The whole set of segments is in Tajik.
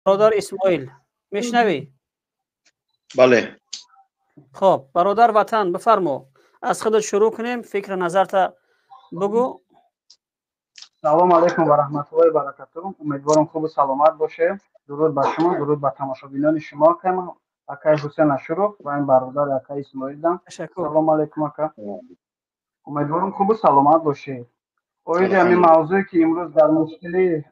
Бародар Исмоил, мешнавӣ? Бале. Хоб, бародар Ватан, бифармо, аз худат шурӯъ кунем, фикру назарта бугӯ. Салому алайкум ва раҳматуллоҳи баракату. Умедворам, хубу саломат бошед. Дуруд ба шумо, дуруд ба тамошобинони шумо, акай Ҳусен Ашуров ва ин бародар акай Исмоилдан. Салому алайкум, ака. Умедворам, хубу саломат бошед. Оиди ҳамин мавзӯе, ки имрӯз дар мушкилӣ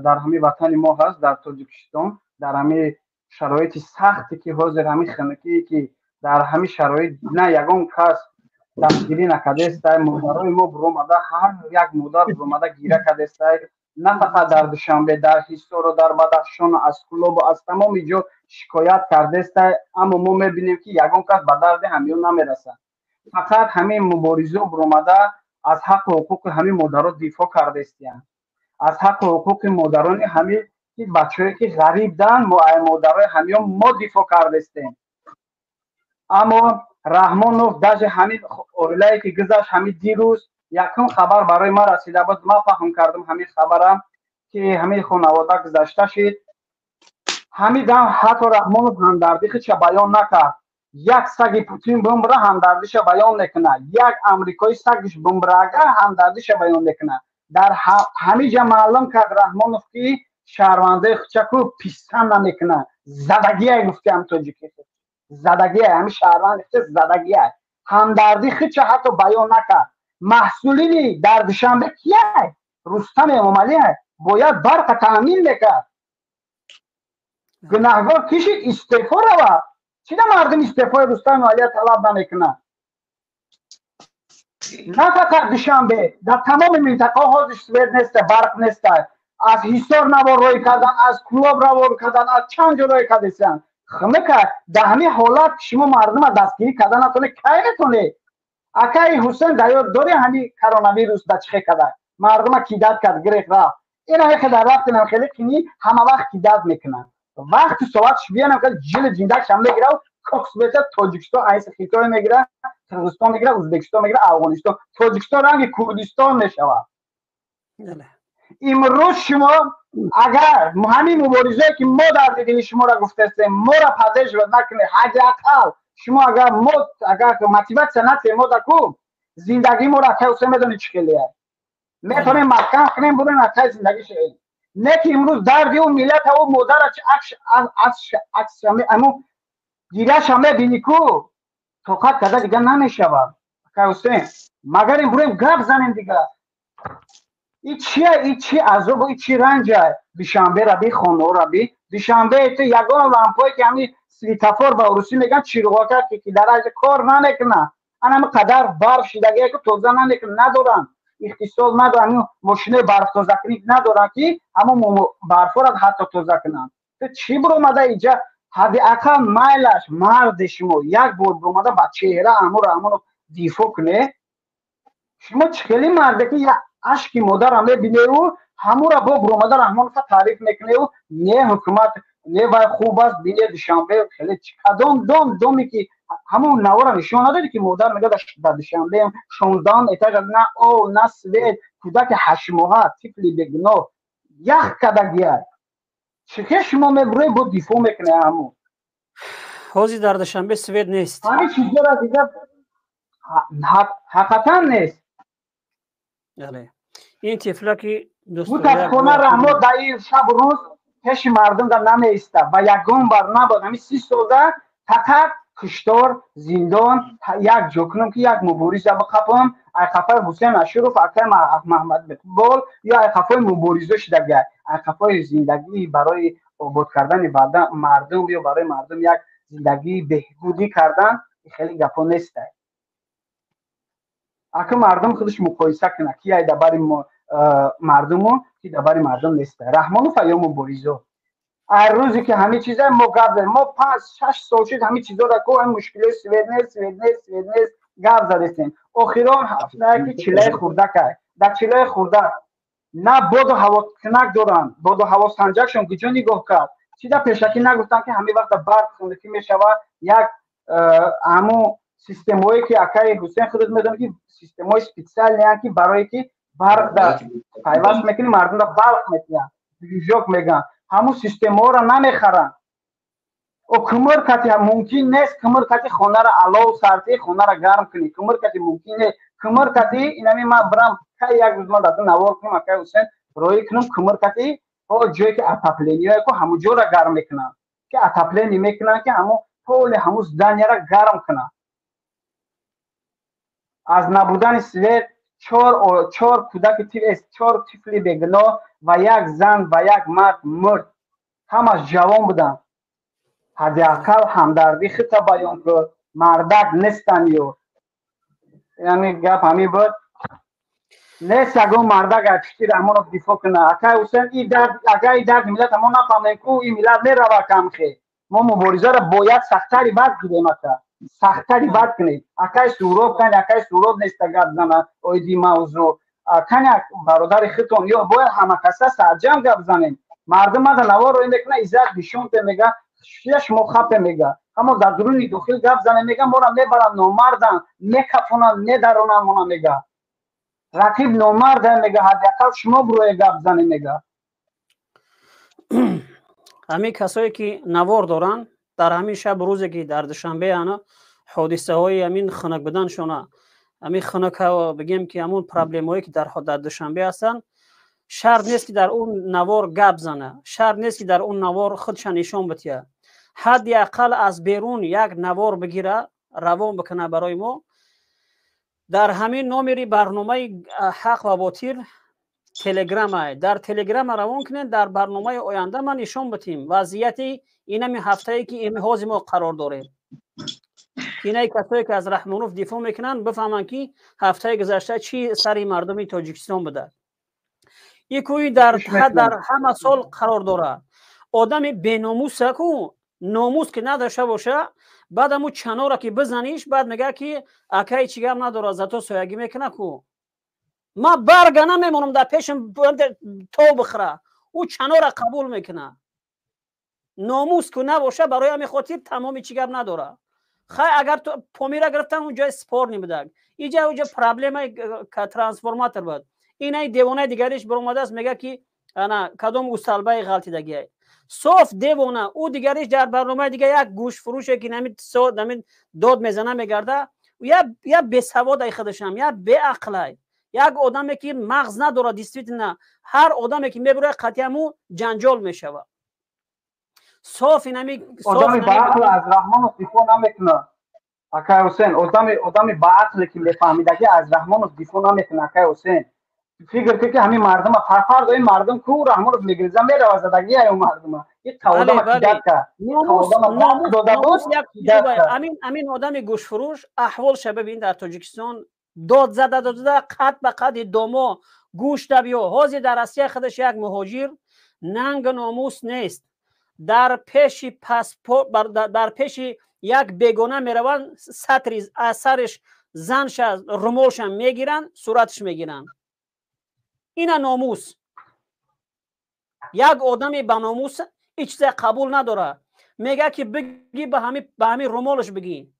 дар ҳамин ватани мо ҳаст, дар Тоҷикистон, дар ҳамин шароити сахте, ки ҳозир ҳамин хунукие, ки дар ҳамин шароит на ягон кас дастгирӣ накардестай. Модарои мо буромада, ҳар як модар буромада гира кардестай. На фақат дар Душанбе, дар Ҳисору дар Бадахшону аз Кӯлобу аз тамоми ҷо шикоят кардестай. Аммо мо мебинем, ки ягон кас ба дарди ҳамиён намерасад. Фақат ҳамин муборизо буромада аз ҳаққу ҳуқуқи ҳамин модаро дифоъ кардестиянд, аз ҳаққу ҳуқуқи модарони ҳамин бачаҳое, ки ғарибдан, модарои ҳамиён мо дифоъ кардестем. Аммо Раҳмонов даже ҳамин оилае, ки гузашт, ҳамин дирӯз якум хабар барои ман расида буд. Ман фаҳм кардам ҳамин хабарам, ки ҳамин хонавода гузашта шид. Ҳамин дам ҳатто Раҳмонов ҳамдардӣ худша баён накард. Як саги Путин бумбра, ҳамдардиша баён мекунад, як амрикои сагиш бумбрага, ҳамдардиша баён мекунад. Дар ҳамин ҷа маълум кард Раҳмонов, ки шаҳрвандаи худчаку писанд намекунад. Задагия гуфтиам, тоҷики задагия, ҳамин шаҳрванди худча задагия. Ҳамдардӣ худча ҳатто баён накард. Маҳсулини дар Душанбе кияй? Рустам Эмомалия бояд барқа таъмин мекард. Гунаҳгор кишид, истеъфо равад. Чида мардум истеъфои Рустам Эмомалия талаб намекунад? На фақат Душанбе, дар тамоми минтақаҳо ҳозир свет неста, барқ неста. Аз Ҳисор навор рӯй кардан, аз Кӯлоб равор кардан, аз чанд ҷо рӯй кардесиянд. Хунука дар ҳамин ҳолат шумо мардума дастгирӣ карда натонед, кай метонед? Акаи Ҳусен, дар ёд дори, ҳамин коронавирус да чихе карда мардума кидать кард, гирех рафт. Ин ҳамихе дар вақти хеле қинӣ ҳама вақт кидать мекунанд. Вақти соатш биянам, ҷили ҷиндакшам мегирав, кокс бета. Тоҷикистон айси Хитой мегира, Қирғизистон мегира, Ӯзбекистон мегира, Афғонистон. Тоҷикистон ранги Курдистон мешавад. Имрӯз шумо агар ҳамин муборизае, ки мо дар дидини шуморо гуфтастем, моро поддерживать накунед, ҳадди ақал шумо агар мо агар мотиватсия натиҳем, мо даку зиндагии моро, акай Ҳусен, медонед, чӣ хелия метавонем маҳкам кунем, бурем, акай, зиндагӣ шавем. Не ки имрӯз дарди ӯ миллата, ӯ модара аксаму гиряша мебинӣ ку, тоқат карда дига намешавад, акай Ҳусен. Магар ин бурем, гап занем дига. И чия, и чи азобу, и чи ранҷа? Душанбера би, хонаора би. Душанбе ту ягон лампое, ки ҳами светофор ба урусӣ мегӯянд, чироғока, ки дар аҷа кор намекунад. Анами қадар барф шидагие, ки тоза намекунад, надоранд, ихтисос надоранд, мошинои барфтозакунӣ надоранд, ки ҳамон барфҳоро ҳатто тоза кунанд. Ту чӣ буромада иҷа? Ҳадди ақал майлаш, марди шумо як бор буромада ба чеҳра амуро амоно дифоъ куне. Шумо чӣ хеле марде, ки ашки модарам мебинеу, ҳамура бо буромада Раҳмонова таъриф мекунеу, не ҳукумат, не вай хуб аст. Бине, Душанбе хеле кадом дом, доме, ки ҳамон навора нишон надоди, ки модар мега, дар Душанбе 16-ум этаж, на об, на свет, кӯдаки 8-моҳа, тифли бегуноҳ ях кадагия. Чӣ хел шумо мебуред, бо дифоъ мекуне ҳамун? Ҳозир дар Душанбе свет нест. Ҳамин чизҳоро дига ҳақиқатан нест. Ин тифлаки Мутаассифона, Раҳмон дар ин шабу рӯз пеши мардум да намеистад ва ягон бар набод. Ҳамин 30 солда фақат куштор, зиндон. Як ҷо кунам, ки як мубориза биқапам, айқафаи Ҳусен Ашуров, акай Маҳмадиқбол ё айқафои мубориза шудага, айқафои зиндагӣ барои обод кардани мардум ё барои мардум як зиндагии беҳбудӣ кардан, хеле гапҳо нестай. Ака, мардум худаш муқоиса кунад, ки ай дар бари мардуму, ки дар бари мардум нестай, Раҳмонов ё муборизо. Ҳар рӯзе, ки ҳамин чиза мо гап задем, мо 5-6 сол шуд ҳамин чизоро ку, ҳамин мушкилои свет нест, свет нест, свет нест, гап задестем. Охирон ҳафтае, ки чилаи хурдакай, дар чилаи хурдак на боду ҳавокунак доранд, боду ҳавосанҷакшон куҷо нигоҳ кард? Чида пешакӣ нагуфтанд, ки ҳамин вақта барқ хунукӣ мешавад? Як ҳамун системое, ки, акаи Ҳусен, худат медонӣ, ки системаҳои специальный анд, ки барое ки барқ да пайваст мекунӣ, мардумда барқ метиҳанд, движок мегӯянд. Ҳамун системаҳоро намехаранд. О кумир кати мумкин нест, кумир кати хонара алов сартӣ, хонара гарм кунӣ. Кумир кати мумкин нест. Кумир кати инами ман бирам кай як рӯз ман дар навор кунам, акай Ҳусен роӣ кунам, кумир кати о ҷое ки отопление ко ҳамун ҷора гарм мекунанд. Ки отопление мекунанд, ки ҳамун поли ҳамун зданияра гарм кунанд. Аз набудани свет чор кӯдаки, чор тифли бегуноҳ ва як зан ва як мард мурд. Ҳамаш ҷавон буданд. Ҳадди ақал ҳамдардӣ хита баён кун, мардак нестанд ё. Яъне гап ҳамин буд. Нест ягон мардак аз пишти Раҳмонов дифоъ кунад. Акай Ҳусен, и дард, акай, и дарди миллата мо нафаҳмем ку, ин миллат мерава камхе. Мо муборизаро бояд сахттари бад гирем, ака. Сахттари бад кунем. Акай Суҳроб кани, акай Суҳроб неста гап зана оиди мавзӯъ. Кани бародари худтон ё бояд ҳамакаса сарҷам гап занем. Мардум мада навор роӣ мекунад, иззат нишон те мега, шумо хапе мега. Аммо дар дуруни дохил гап занем мега, моро мебаранд, номардан, мекафонанд, медаронанд мона мега. Рақиб номарда мега, ҳадди ақал шумо бурое гап занем мега. Ҳамин касое ки навор доранд, дар ҳамин шаб рӯзе ки дар Душанбе ана ҳодисаҳои ҳамин хунук буданшона, ҳамин хунук бигем ки ҳамун проблемаҳое ки дар Душанбе ҳастанд, шарт нест ки дар он навор гап зана, шарт нест ки дар он навор худша нишон бития. Ҳадди ақал аз берун як навор бигира, равон бикуна барои мо. Дар ҳамин номери барномаи Ҳақ ва Ботил телеграма, дар телеграма равон кунед, дар барномаи оянда ман нишон битим вазъияти инами ҳафтае ки имҳози мо қарор дорем. Инаи касое ки аз Раҳмонов дифоъ мекунанд, бифаҳманд ки ҳафтаи гузашта чӣ сари мардуми Тоҷикистон буда. И кӯи дар ҳама сол қарор дорад. Одами беномуса ку, номус ки надошта боша, баъд аму чанора ки бизаниш, баъд мега ки акай чӣ гап надорад, зато соягӣ мекуна ку. Ман барга намемонам дар пешам то бихӯра. Ӯ чанора қабул мекуна. Номус ку набоша, барои ҳамин хотир тамоми чӣ гап надорад. Хай агар Помира гирифтан, он ҷои спорный будак. Иҷа уҷа проблемаи трансформатор буд. Инаи девонаи дигариш баромадааст, мега ки ана кадом усталбаи ғалтидагиай. Соф девона, ӯ дигариш дар барномаи дига як гӯшфурӯше ки намин дод мезана мегарда, я бесаводай худашам, я беақлай. Як одаме ки мағз надорад, действительно ҳар одаме ки мебурояд қатъиаму ҷанҷол мешавад. Соф инами одами баақл аз Раҳмонов дифоъ намекунад. Акай Ҳусен, одами баақле ки мефаҳмидаги аз Раҳмонов дифоъ намекунад, акай Ҳусен. Фикр кун ки ҳамин мардума фарфар ин мардум ку Раҳмонов мегириза мерава задагӣ аю мардума. Ин одама кидат кард. Амин одами гӯшфурӯш аҳволша бибин дар Тоҷикистон дод зада дод зада қад ба қади домо гӯш дабиё. Ҳозир дар Россия худаш як муҳоҷир нанг номус нест. Дар пеши паспорт, дар пеши як бегона мераванд, сатри аз сариш занша румолша мегиранд, сураташ мегиранд. Ина номус. Як одами ба номус ҳеҷ чизе қабул надорад. Мега ки биги ба ҳамин румолаш биги.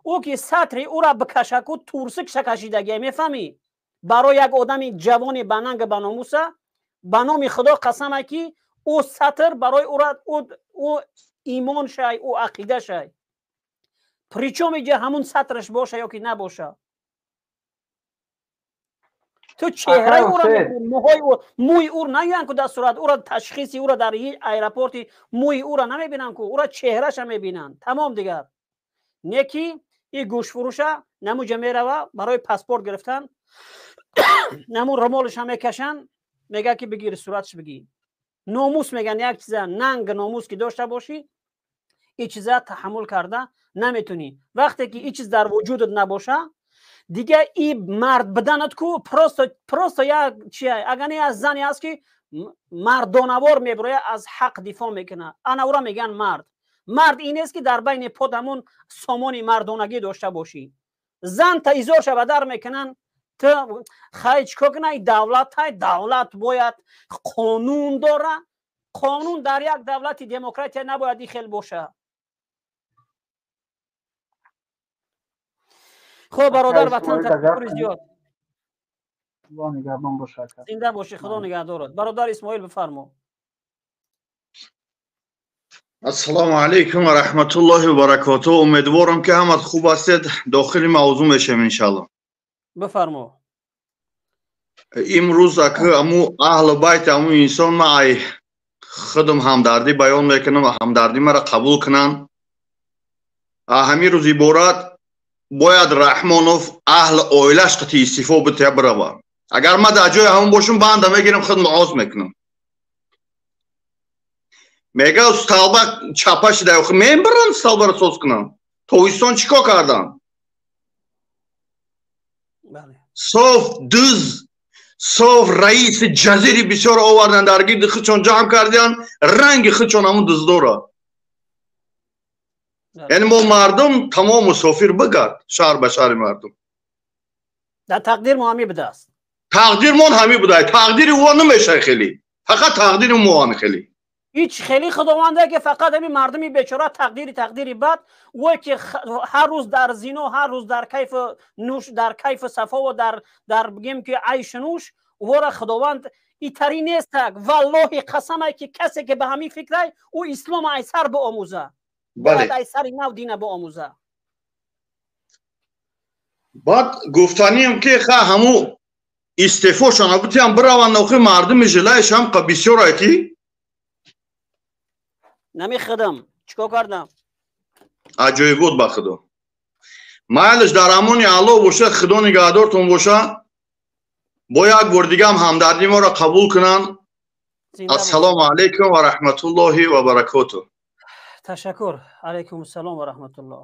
Ӯ ки сатри ӯра бикашаку турсик шакашидагия, мефаҳмӣ? Барои як одами ҷавони ба нанг ба номуса, ба номи Худо қасама ки ӯ сатр барои ӯра ӯ имон шай, ӯ ақида шай. Причём иҷа ҳамун сатраш боша ё ки набоша. Ту чеҳраи ӯро мӯҳои ӯ, мӯи ӯро наёянд ку дар сурат, ӯро ташхиси ӯро дар аэропорти мӯи ӯро намебинанд ку, ӯро чеҳраша мебинанд. Тамом дигар. Не ки и гӯшфурӯша намуҷа мерава барои паспорт гирифтан, намун румолаша мекашанд, мега ки бигир сураташ бигир. Номус меган як чиза, нанг номус ки дошта бошӣ, ин чиза таҳаммул карда наметунӣ. Вақте ки ин чиз дар вуҷудат набоша, дига и мард буданат ку просто як чи, агар не аз зане аст ки мардонавор мебирояд, аз ҳақ дифоъ мекунад, ана ӯро мегӯянд мард. Мард ин нест ки дар байни под ҳамун сомони мардонагӣ дошта бошӣ. Зан та изор шава дар мекунанд, ту хай чикор кунай, давлат ҳай, давлат бояд қонун дора. Қонун дар як давлати демократия набояд ин хел боша. Хуб бародар ватан, ташаккури зиёд. Худо нигаҳбон бошад. Зинда бошӣ, Худо нигаҳдорад. Бародар Исмоил бифармо. Ассалому алайкум ва раҳматуллоҳи ва баракотуҳ. Умедворам, ки ҳамат хуб ҳастед. Дохили мавзӯъ мешавем, иншалло. Бифармо. Имрӯз ака, аму аҳлу байт, аму инсон, ма ай худам ҳамдардӣ баён мекунам ва ҳамдардӣ маро қабул кунанд. Ҳамин рӯз иборат бояд Раҳмонов аҳли оилаш қати истифо бития, бирава. Агар ман дар ҷои ҳамон бошам, банда мегирам, худ муоз мекунам. Мега, столба чапа шида, мебаранд, столбаро соз кунам. Тобистон чӣ кор кардам? Соф дуз, соф раиси ҷазири бисёр овардан, дар гирди худшон ҷамъ кардиян, ранги худшон ҳамун дуздора. Яъне мо мардум тамом мусофир бигард, шаҳр ба шаҳри мардум. Дар тақдир мо ҳамин будааст. Тақдирмон ҳамин буда. Тақдири ӯ намешай хеле, фақат тақдири мо ҳами хеле. Ҳеҷ хеле худованда ки фақат ҳамин мардуми бечора тақдири бад, ӯе ки ҳар рӯз дар зино, ҳар рӯз дар кайфу нӯш, дар кайфу сафову дар бигем ки айшу нӯш, ӯро худованд итари нестак. Валлоҳи қасамай, ки касе ки ба ҳамин фикрай, ӯ ислом айсар биомӯза, бояд айсари нав дина биомӯза. Баъд гуфтанием, ки ха, ҳаму истеъфошон абутиам, бираванд. Охи мардуми жилаеш ҳам қа бисёрай ки. Намехӯдам, чикор кардам? Аҷоибот, ба худо. Майлаш, дар амони Аллоҳ боша, худо нигаҳдортон боша. Бо як бор дигаам ҳамдардӣ моро қабул кунанд. Ассалому алайкум ва раҳматуллоҳи ва баракотуҳ. Ташаккур, алайкум ассалом ва раҳматуллоҳ.